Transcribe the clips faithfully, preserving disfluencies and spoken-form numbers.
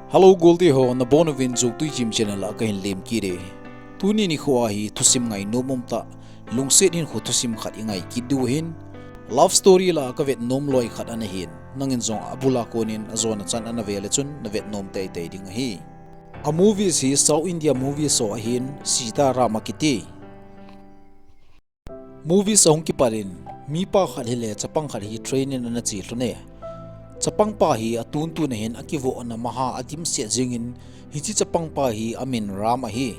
Hello, Goldie ho, nabonchauvin Jotui Jim channel a kahin lemkit e. Tuni nikho a hi thusim ngainom umtah, lungset hinkho thusim khat ingai kit diu ahin. Love story lah a kavet nom loi khat ana hin, nangin jong abul a konin ajona chan ana ve le chun navet nom teitei ding ahi. A movies hi South India movies ho ahin, Sita Ram akiti. Movies ahung kipat in, mipa khat hile chapang khat hi train in ana che lhon e. Chapang pa hi atuntun ahin akivoh ana maha adimset jingin, hiche chapang pa hi amin Ram ahi.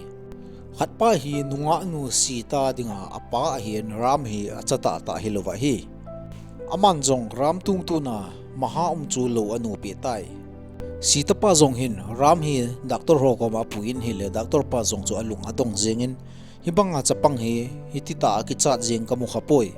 Khat pa hi nungah nu Sita dinga apa ahin, Ram hi acha tahtah hilouva ahi. Aman jong Ram tungtun a maha um chu lou anopi tai. Sita pa jong hin Ram hi doctor ho koma apuiyin ahile, doctor pa jong chu alung adong jingin, hibanga chapang hi hititah a kichat jing kamu khapoi.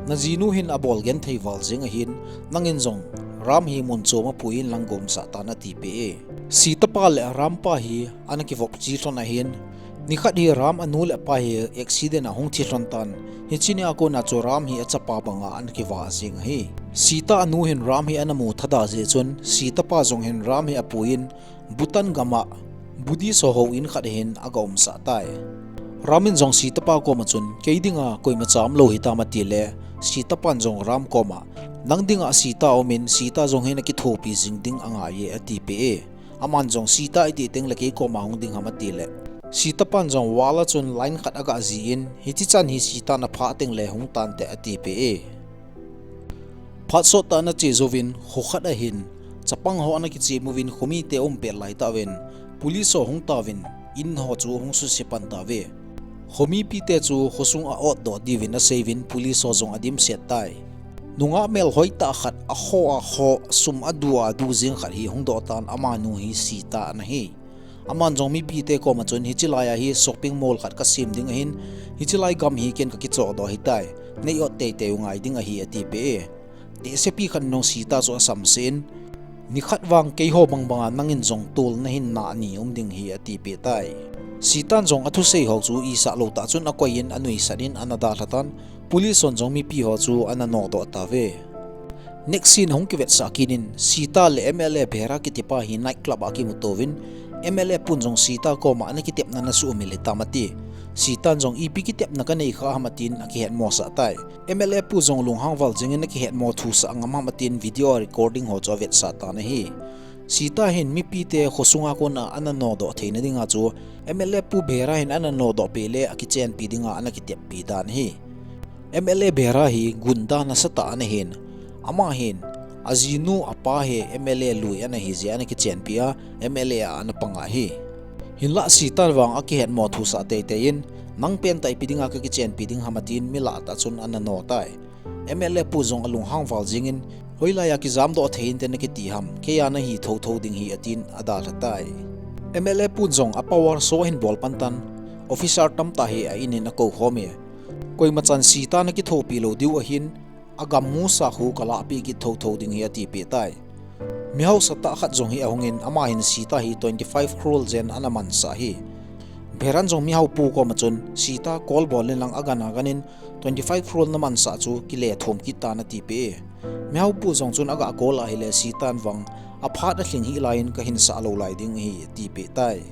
Najinu hin abol genthei val jing ahin, nangin jong Ram hi mun chom a puiyin lang gomsah tan atipeh e. Sita pa le Ram pa hi ana kivop che lhon ahin, nikhat hi Ram anu le apa hi accident a hung thi lhon tan, hiche nia kona chu Ram hi achapa banga ana kivah jing ahi. Sita anu hin Ram hi ana mu thada jeh chun, Sita pa jong hin Ram hi apuiyin, Bhutan gam a Buddhist ho houin khat ahin aga umsah tai. Ram in jong Sita pa koma chun, kei dinga koimacha umlou hitam atile, Sita pan jong Ram koma, nang dinga Sita aumin, Sita jong hi nakithopi jing ding angai e atipeh e. Aman jong Sita iti tengle kei koma hung ding ham atile, Sita pan jong wall a chun line khat aga jih in, hiche chan hi Sita naphah tengle hung tante atipeh e. Phat sottah ana che jouvin, kho khat ahin, chapang ho ana kichemuvin, khomite aumpet laitah uvin, police ho hung tauvin, in ho chu hung suse pan tauve. Khomipite chu khosung a otdoh diuvin aseiyuvin, police ho jong adimset tai. Nungah melhoitah khat, akho a kho, sum adu adu jing khat hi hung doh tan, amanu hi Sita ana hi. Aman jong mipite koma chun, hiche lai a hi shopping mall khat kasem ding ahin, hiche lai gam hi ken kakichohdoh ahitai, nei ot teitei u ngai ding ahi atipeh e. Tehsepi khat in jong Sita chu asamsen, nikhat vang keiho bangbanga nangin jong tolna hin na ni um ding ahi atipeh tai. Sitan jong athusei ho chu isah lou tah chun akoiyin anuisat in ana dalha tan, police hon jong mipi ho chu ana nodoh tauve. Next scene ahung kivetsah kit in, Sita le M L A Behera kitipa hi night club a akimuto uvin, M L A pun jong Sita koma ana kitepna nasuhmil hitam ati. Sitan jong ipi kitepna kanei kha ham atin akihetmosah tai. M L A pu jong lunghang val jingin akihetmo thusah ngam ham atin video recording ho chu avetsah tan ahi. Sita hin mipite khosunga kona ana nodoh theina dinga chu M L A pu Behera hin ana nodoh peh le akichenpi dinga ana kiteppi dan ahi. M L A Behera hi gunda nasatah ana hin, ama hin ajinu apa hi M L A lui ana hijeh ana kichenpi a, M L A a ana pang ahi. Hinlah Sitan vang akihetmo thusah teitei in, nang pentah ipi dinga kakichenpi ding ham atin milah tah chun ana no tai. M L A pu jong alunghang val jingin, hoilai a kijamdoh thei inte nakiti ham, keiya nahi thotho ding ahi atin adalha tai. M L A pun jong apower show ahin bol pan tan, officer tamtah hi a-in in akou khom e. Koimachan Sita nakithopi lou diu ahin, agam musa khu kalahpeh kit thotho ding ahi atipeh tai. Mihaosa tah khat jong hi ahungin, ama hin Sita hi twenty five crore jen ana mansah ahi. Beheran jong mihaopu koma chun, Sita call bol in lang agan aganin, twenty five crore namansah chu kile thum kit tan atipeh e. Mihaopu jong chun aga call ahile Sitan vang, aphat alhing hih laiyin kahin sah lou lai ding ahi atipeh tai.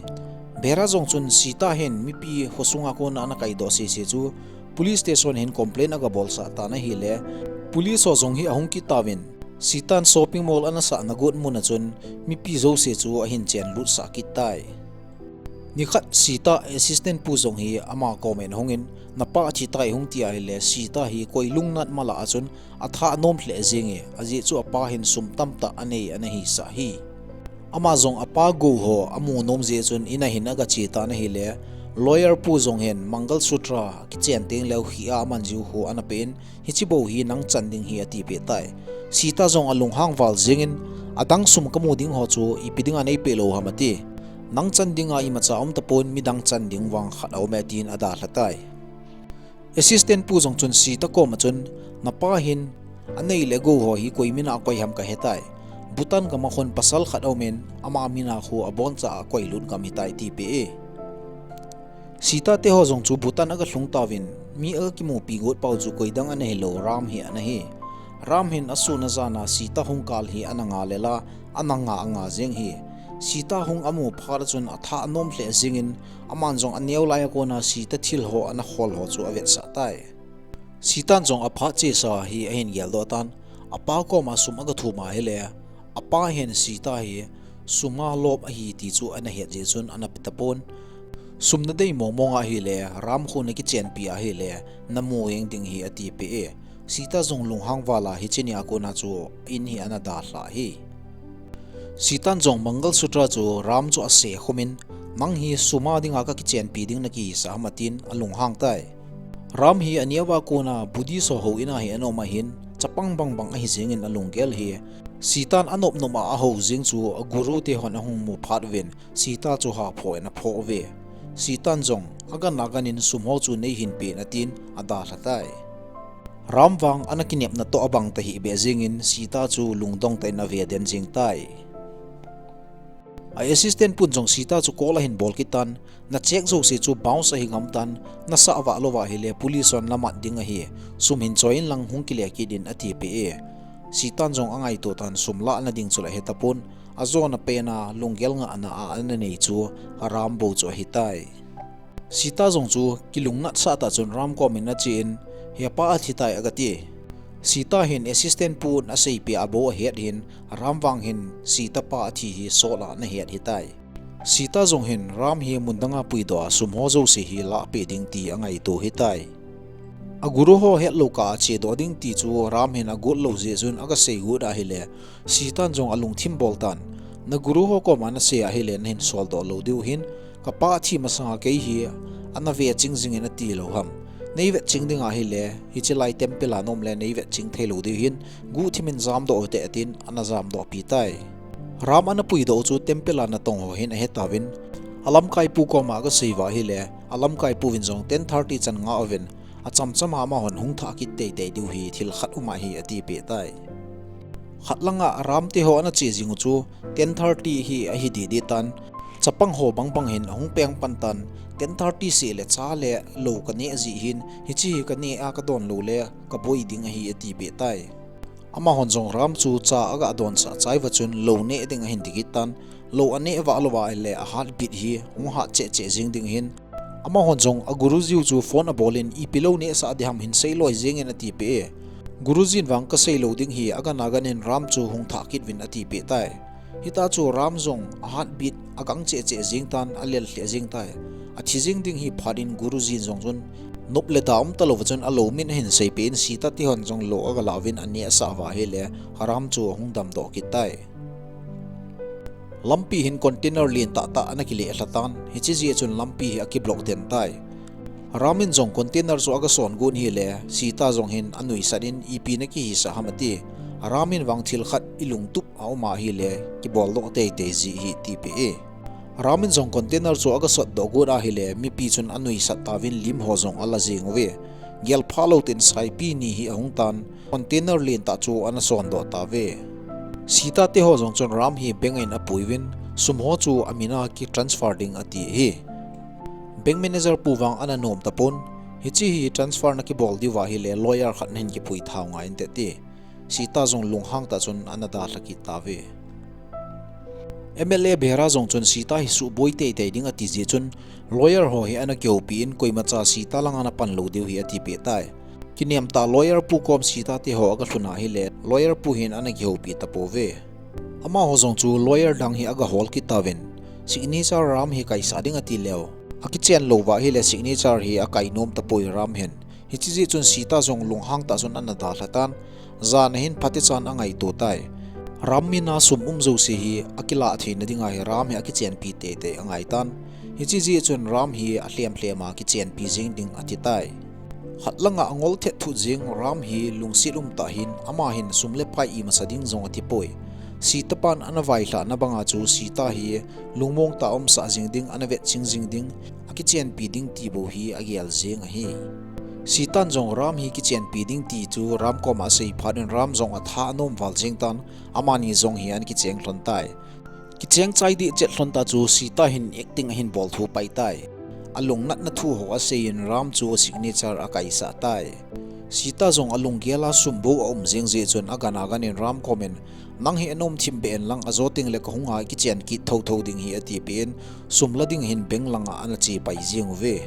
Behera jong chun Sita hin mipi khosunga kona ana kaidoh sese chu police station hin complain aga bolsah tan ahile, police ho jong hi ahung kit tauvin, Sitan shopping mall ana sahna got muna chun mipi jouse chu ahin chenlutsah kit tai. Nikhat Sita assistant pu jong hi ama koma ahungin, napa athi tai hung ti ahile, Sita hi koi lungnat malah a chun atha nom lheh jenge, ajeh chu apa hin sum tamtah anei ana hisah ahi. Ama jong apa gou ho amu nom jeh chun in a hin aga che tan ahile, lawyer pu jong hin Mangal Sutra kichen tengleu khia aman jiu khu ana pen, hiche bou hi nang chan ding ahi atipeh tai. Sita jong alunghang val jingin, adang sum kamu ding ho chu ipi dinga neipeh lou ham ati. Nang chan dinga imacha um tapon, midang chan ding vang khat aume atin adalha tai. Assistant pu jong chun Sita koma chun, napa hin anei le gou ho hi koi mina akoi ham kahetai. Bhutan gam a khun pasal khat aumin, ama mina khu aboncha a koilut gam hitai atipeh e. Sita teho jong chu Bhutan aga lhung tauvin, mi aga kimupi got pau chu koidang ana hilou, Ram hi ana hi. Ram hin asun ajana Sita hung kal hi ana nga lela, ana nga anga jeng ahi. Sita hung amu phat a chun atha anom lheh jingin, aman jong aneo lai a kona Sita thil ho ana khol ho chu avetsah tai. Sitan jong aphat chesa hi ahin geldoh tan, apa koma sum aga thum ahile, apa hin Sita hi sum a lop ahi ti chu ana het jeh chun ana pe tapon. Sum nadei mong mong ahile, Ram khu nakichenpi ahile, namu jeng ding ahi atipeh e. Sita jong lunghang val a hiche nia kona chu in hi ana dalha hi. Sitan jong Mangal Sutra chu Ram chu ase khum in, nang hi sum a dinga kakichenpi ding nakisa ham atin alunghang tai. Ram hi aneo a kona Buddhist ho houin a hi ana um ahin, chapang bang bang ahi jingin alunggel hi. Sitan anop nop a ahou jing chu aguru te hon ahung mu phat uvin, Sita chu hapho in apho uve. Sitan jong agan agan in sum ho chu neihin pen atin adalha tai. Ram vang ana kinepna toh abang tahih beh jingin Sita chu lungdong tah in ave den jing tai. A assistant pun jong Sita chu call ahin bol kit tan, na cheque jouse chu bounce ahi ngam tan, nasah vah lou va ahile police hon namat ding ahi, sum hin choi in lang hung kile kit in atipeh e. Sitan jong angaito tan sum lahna ding chu la he tapon, ajona pen a lunggel ngahna a ana nei chu Ram bou chu ahi tai. Sita jong chu kilungnatsah tah chun Ram kom in ache in, hepa athi tai agati. Sita hin assistant pun aseipeh a bou ahet hin, Ram vang hin Sita pa athi hi sol a ana het hitai. Sita jong hin Ram hi mun danga puidoh a sum ho jouse hi lahpeh ding ti angaito hitai. Aguru ho hetlou kah a chedoh ding ti chu Ram hin agot lou jeh chun aga seigot ahile, Sitan jong alungthim bol tan, na guru ho koma nasei ahile nahin soldoh lou diu hin, kapa athi masanga kei hi ana ve ching jingin ati lou ham. Nei vet ching ding ahile, hiche lai temple a naum le nei vet ching thei lou diu hin, guhthim in jamdoh ute atin ana jamdoh pi tai. Ram ana puidoh u chu temple a natong ho hin ahe tauvin, alamkaipu koma aga sei uva ahile, alamkaipu vin jong ten thirty chan ngah uvin, achamcham a amahon hung thah kit teitei diu hi thil khat um ahi atipeh tai. Khat langa Ram te ho ana che jing u chu ten thirty hi ahi didi tan, chapang ho bang bang hin ahung peng pan tan, ten thirty seh le cha le lou kaneh jeh hin, hiche hi kaneh a kadon lou le kaboi ding ahi atipeh tai. Amahon jong Ram chu cha aga donsah chai uva chun lou neh ding ahin ti kit tan, lou aneh vah lou va ahile a heartbeat hi hung hat cheh cheh jing ding hin, amahon jong a Guruji u chu phone abol in ipi lou nehsah ding ham hin seiloi jeng in atipeh e. Guruji in vang kasei lou ding hi agan agan in Ram chu hung thah kit uvin atipeh tai. Hita chu Ram jong a heartbeat agang cheh cheh jeng tan alel lheh jeng tai. Athi jeng ding hi phat in Guruji in jong chun nop le da um talou va chun alou min ahin seipeh in Sita te hon jong lou aga la uvin anehsah uva ahile Ram chu ahung damdoh kit tai. Lampi hin container len tah tah ana kile lha tan, hiche jeh chun lampi hi akiblock den tai. Ram in jong container chu aga son got ahile, Sita jong hin anuisat in ipi nakihisah ham ati. Ram in vang thil khat ilungtup a um ahile, kiboldoh teitei ji ahi atipeh e. Ram in jong container chu aga sotdoh got ahile, mipi chun anuisat tauvin lim ho jong ala jeng uve. Gelpha lou tah in saipi ni hi ahung tan, container len tah chu ana sondoh tauve. Sita te ho jong chun Ram hi bank a hin apui uvin, sum ho chu amin a kitransfer ding ati ahi. Bank manager pu vang ana nom tapon, hiche hi transfer nakibol diu va ahile lawyer khat nahin kipui thau ngai inte ati. Sita jong lunghang tah chun ana dalha kit tauve. M L A Behera jong chun Sita hi suboi teitei ding ati jeh chun lawyer ho hi ana kihoupi in koimacha Sita langa ana pan lou diu ahi atipeh tai. Kinem tah lawyer pu kom Sita te ho aga lhun ahile lawyer pu hin ana kihoupi tapouve. Amaho jong chu lawyer dang hi aga hol kit tauvin, signature Ram hi kaisah ding ati leu, akichen lou va ahile signature hi akai nom tapoi Ram hin. Hiche jeh chun Sita jong lunghang tah chun ana dalha tan, jan ahin phatechan angaito tai. Ram min a sum um jouse hi akilah theina dinga hi Ram hi akichenpi teitei angai tan. Hiche jeh chun Ram hi alhem lhem a kichenpi jeng ding ati tai. Khat langa angol thet thut jeng Ram hi lungset um tah hin, ama hin sum le pai imasa ding jong ati poi. Sita pan ana vailhahna banga chu Sita hi lungmong tah a umsah jeng ding, ana vetching jeng ding, akichenpi ding ti bou hi agel jeng ahi. Sitan jong Ram hi kichenpi ding ti chu Ram koma asei phat in Ram jong atha anom val jeng tan, amani jong hi ana kicheng lhon tai. Kicheng chai deh chet lhon tah chu Sita hin acting ahin bol thu pai tai. Alungnatna thu ho asei in Ram chu signature akaisah tai. Sita jong alunggel a sum bou aum jeng jeh chun agan agan in Ram kom in Nang hi ana um thim beh in lang, ajo teng le kahung a kichen kit thotho ding ahi, atipeh in, sum la ding hin bank langa ana che pai jeng uve.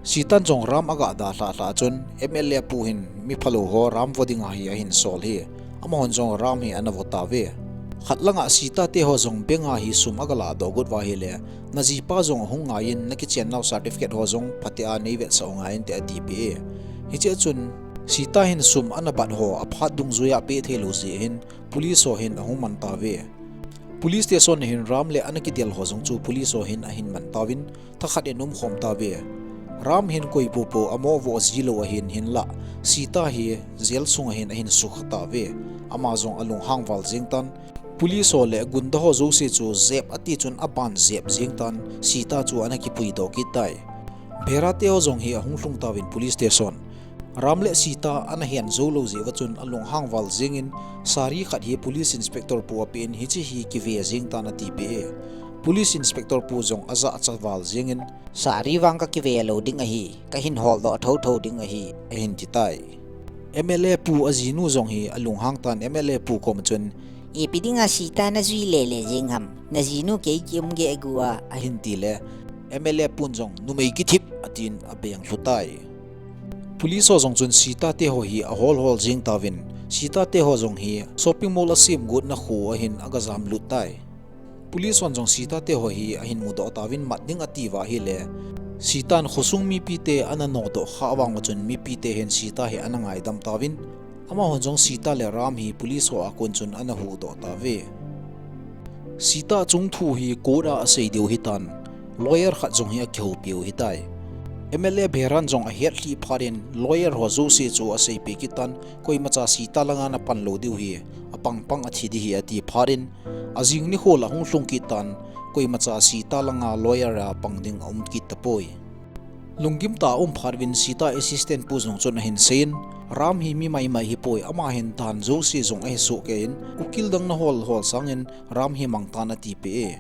Sitan jong Ram aga dalha lhah chun, M L A pu hin miphalou ho Ram vo ding ahi ahin sol ahi. Amahon jong Ram hi ana vo tauve. Khat langa Sita te ho jong bank a hi sum aga ladoh got uva ahile, najipa jong ahung ngai in, nakichen nau certificate ho jong phatea neivetsah u ngai inte, atipeh e. Hichea chun, Sita hin sum ana bat ho aphat dungjuia peh thei lou jeh hin, police ho hin ahung man tauve. Police station a hin Ram le ana kidel ho jong chu police ho hin ahin man tauvin, thakhat in umkhom tauve. Ram hin koi popo amo vo ji lou ahin, hinlah Sita hi jail sunga hin ahin sukha tauve. Ama jong alunghang val jeng tan. Police ho le gunda ho jouse chu jep ati chun aban jep jeng tan, Sita chu ana kipuidoh kit tai. Bhera te ho jong hi ahung lhung tauvin police station. Ram le Sita ana hen jou lou jeh uva chun alunghang val jeng in, sari khat hi police inspector pu apeh in, hiche hi kive jeng tan, atipeh e. Police inspector pu jong ajahcha val jeng in, sari vang kakive lou ding ahi, kahin holdoh thotho ding ahi, ahin ti tai. M L A pu ajinu jong hi alunghang tan, M L A pu koma chun, ipi dinga Sita najui lele jeng ham, najinu kei kium geh gu a, ahin ti le, M L A pun jong, numei kithip, atin abeng lhu tai. Police ho jong chun Sita te ho hi ahol hol jeng tauvin, Sita te ho jong hi shopping mall a sem got na kho a hin aga jam lut tai. Police hon jong Sita te ho hi ahin mudoh tauvin, mat ding ati uva ahile, Sitan khosung mipi te ana nodoh kha vang uva chun mipi te hin Sita hi ana ngaidam tauvin, amahon jong Sita le Ram hi police ho a kon chun ana huhdoh tauve. Sita chungthu hi court a asei diu ahitan, lawyer khat jong hi akihoupiu ahitai. M L A Bheran jong ahetlhih phat in lawyer ho jouse chu aseipeh kit tan, koimacha Sita langa ana pan lou diu ahi, apang pang athi ding ahi, ati phat in, ajing nikho la hung lhung kit tan, koimacha Sita langa lawyer a pang ding aum kit tapoi. Lunggim tah a um phat uvin Sita assistant pu jong chun ahin seiyin, Ram hi mi maimai ahipoi, ama hin dan jouse jong ahesoh kei in, ukil dang nahol hol sangin Ram hi mangtan, atipeh e.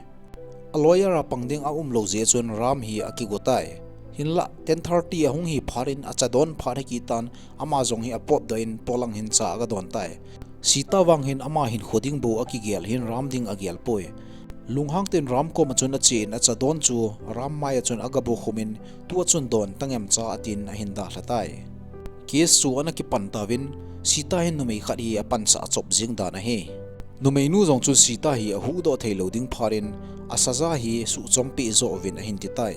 A lawyer a pang ding aum lou jeh chun Ram hi akigo tai. Hinlah ten thirty ahung hi phat in acha don phat ahi kit tan, ama jong hi apotdoh in polang hin cha aga don tai. Sita vang hin ama hinkho ding bou akigel ahin, Ram ding agel poi. Lunghang ten Ram koma chun ache in acha don chu Ram mai a chun aga bokhum in, tua chun don tangem cha, atin ahin dalha tai. Case chu ana kipan tauvin, Sita hin numei khat hi apansah achop jeng dan ahi. Numeinu jong chun Sita hi ahuhdoh thei lou ding phat in, asaja hi suhchompeh joh uvin ahin ti tai.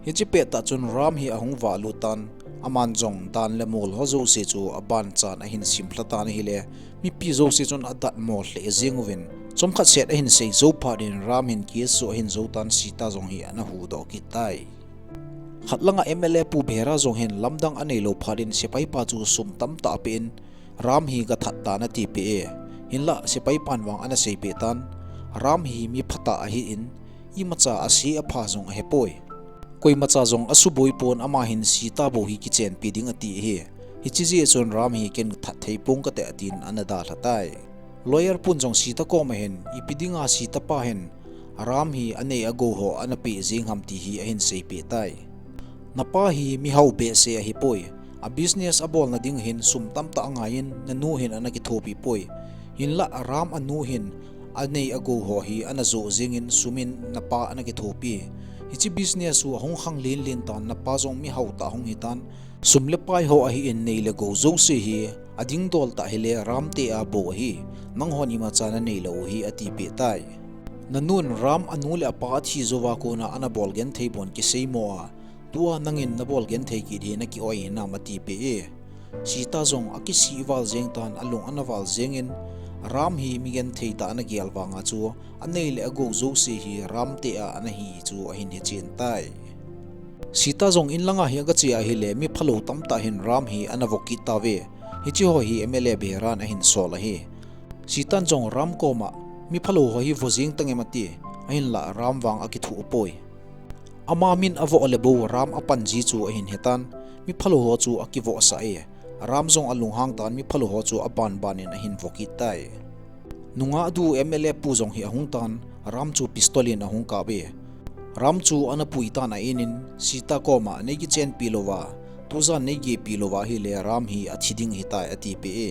Hiche pettah chun Ram hi ahung vahlut tan, aman jong dan le mol ho jouse chu abanchan ahin simlha tan ahile, mipi jouse chun adatmo lheh jeng uvin, chomkhat set ahin sei jou phat in Ram hin case chu ahin jou tan, Sita jong hi ana huhdoh kit tai. Khat langa M L A pu Bhera jong hin lamdang anei lou phat in sepai pa chu sum tamtah apeh in, Ram hi gathat tan, atipeh e. Hinlah sepai pan vang ana seipeh tan, Ram hi mi phatah ahin, imacha ase apha jong ahepoi. Koimacha jong asuboi pon, ama hin Sita bou hi kichenpi ding ati ahi. Hiche jeh chun Ram hi ken that thei ponge kati, atin ana dalha tai. Lawyer pun jong Sita koma hin, ipi dinga Sita pa hin Ram hi anei agou ho ana peh jeng ham ti hi ahin seipeh tai. Napa hi mihao behseh ahipoi. A business abolna ding hin sum tamtah angaiyin, nanu hin ana kithopi poi. Hinlah Ram anu hin anei agou ho hi ana joh jengin sum in napa ana kithopi. Hiche business u ahung khanglen len tan, napa jong mihao tah ahung hitan. Sum le pai ho ahin, nei le gou jouse hi ading dol tah hile Ram te a bou ahi. Nanghon imacha nanei lou u ahi, atipeh tai. Nanun Ram anu le apa athi jouva kona ana bol genthei bon kiseimo a, tua nangin nabol genthei kit hi naki-oi hinam, atipeh e. Sita jong akisih val jeng tan, alung ana val jengin, Ram hi mi genthei tah ana gel vanga chu, anei le agou jouse hi Ram te a ana hi chu ahin hechen tai. Sita jong in langa hi agache ahile, mi phalou tamtah hin Ram hi ana vo kit tauve. Hiche ho hi M L A Bheran ahin sol ahi. Sitan jong Ram koma, mi phalou ho hi vo jeng tangem, ati. Ahinlah Ram vang akithuh poi. Ama min avoh le bou Ram apan ji chu ahin hetan, mi phalou ho chu akivohsah e. Ram jong alunghang tan, mi phalou ho chu abanban in ahin vo kit tai. Nungah du M L A pu jong hi ahung tan, Ram chu pistol in ahung kap e. Ram chu ana pui tan a in in, Sita koma nei kichenpi louva, tujan nei gehpi louva ahile Ram hi athi ding ahitai, atipeh e.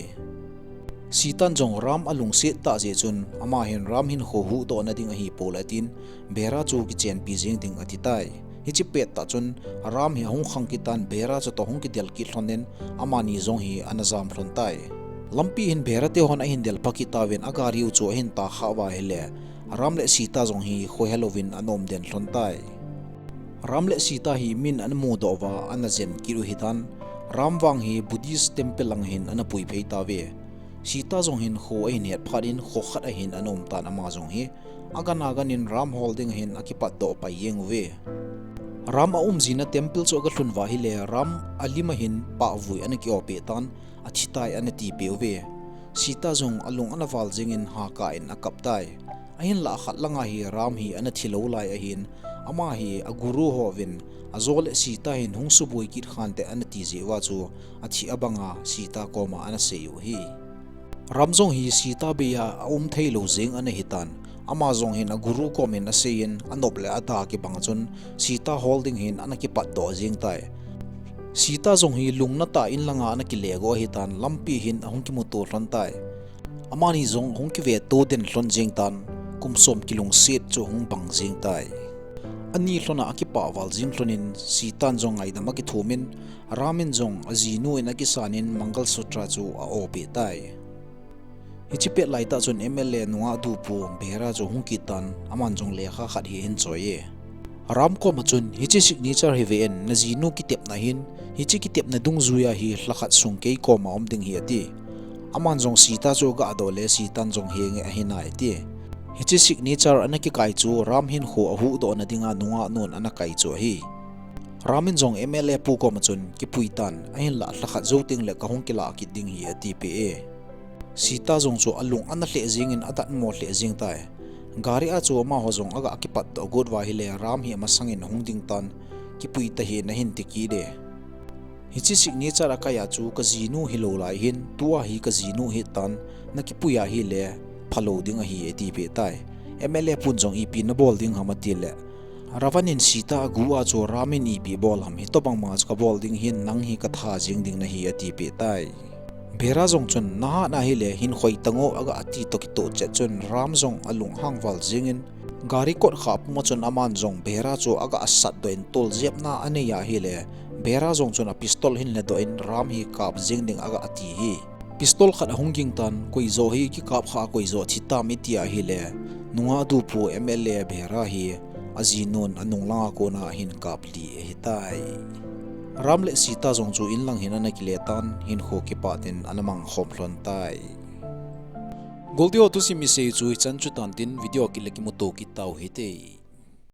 Sitan jong Ram alungset tah jeh chun, ama hin Ram hinkho huhdoh nading ahi pole tin, Behra chu kichenpi jeng ding ati tai. Hiche pettah chun, Ram hi ahung khang kit tan, Behra chutoh hung kidel kit lhon in, amani jong hi ana jam lhon tai. Lampi hin Behra te hon ahin del pha kit tauvin, agari u chu ahin takhah uva ahile, Ram le Sita jong hi khohe louvin ana um den lhon tai. Ram le Sita hi min ana mudoh uva, ana jen kit u hitan, Ram vang hi Buddhist temple lang hin ana pui phei tauve. Sita jong hin kho ahin het phat in kho khat ahin ana um tan ama jong hi, agan agan in Ram hol ding ahin akipatdoh pai jeng uve. Ram aum jina temple chu aga lhun uva ahile Ram alim ahin pahvui ana ki-o peh tan, athi tai ana ti peh uve. Sita jong alung ana val jeng in hakah in akap tai. Ahinlah khat langa hi Ram hi ana thi lou lai ahin, ama hi aguru hovin, ajo le Sita hin hung suboi kit khante ana ti jeh uva chu, athi abanga Sita koma ana sei u ahi. Ram jong hi Sita bei a aum thei lou jeng ana hitan, ama jong hin aguru komin asei in, anop le ada kibang chun, Sita hol ding hin ana kipatdoh jeng tai. Sita jong hi lungna tah in langa ana kile go ahitan, lampi hin ahung kimuto lhon tai. Amani jong ahung kiveto den lhon jeng tan, kum som kilungset chu ahung bang jeng tai. Ani lhona akipah val jeng lhon in, Sitan jong ngaidam akithum in, Ram in jong ajinu in akisan in Mangal Sutra chu a-o peh tai. Hiche pet laitah chun M L A nungah dupu Behra chu hung kit tan, aman jong lekha khat hi ahin choi e. Ram koma chun, hiche signature hi ve in, najinu kitepna ahin, hiche kitepna dungjuia hi lhakhat sung kei koma um ding ahi ati. Aman jong Sita chu aga doh le, Sitan jong henge ahi nai ati. Hiche signature ana kikai chu Ram hinkho ahuhdoh nadinga nungah nun ana kai chu ahi. Ram in jong M L A pu koma chun, kipui tan, ahinlah lhakhat jou tengle kahung kilah kit ding ahi ati peh e. Sita jong chu alung ana lheh jeng in adatmo lheh jeng tai. Gari a chu amaho jong aga kipatdoh got uva ahile Ram hi amasang in ahung ding tan, kipui tahih in ahin ti kit e. Hiche signature akai a chu kajinu hilou lai hin, tua hi kajinu ahitan, nakipui ahile phalou ding ahi ati peh tai. M L A pun jong ipi nabol ding ham atile, Ravan in Sita agu a chu Ram in ipi bol ham, hitobang ma chu kabol ding hin, nang hi katha jeng ding nahi ati peh tai. Behra jong chun, nahat ahile hin khoi tango aga ati toh kitoh chet chun Ram jong alunghang val jeng in, gari kot kha puma chun aman jong Behra chu aga satdoh in toljepna anei ahile, Behra jong chun a pistol ahin ledoh in Ram hi kap jeng ding aga ati ahi. Pistol khat ahung ging tan, koi jo hi kikap kha, koi jo thi tam iti ahile, nungah dupu M L A Behra hi ajinun anung langa kona ahin kap lih ahitai. Ram le Sita jong chu inlang hin ana kile tan, hinkho kipah in ana mang khom lhon tai. Goldie ho thusim isei chu hichan chu tan tin, video kit le kimuto kit tau hite.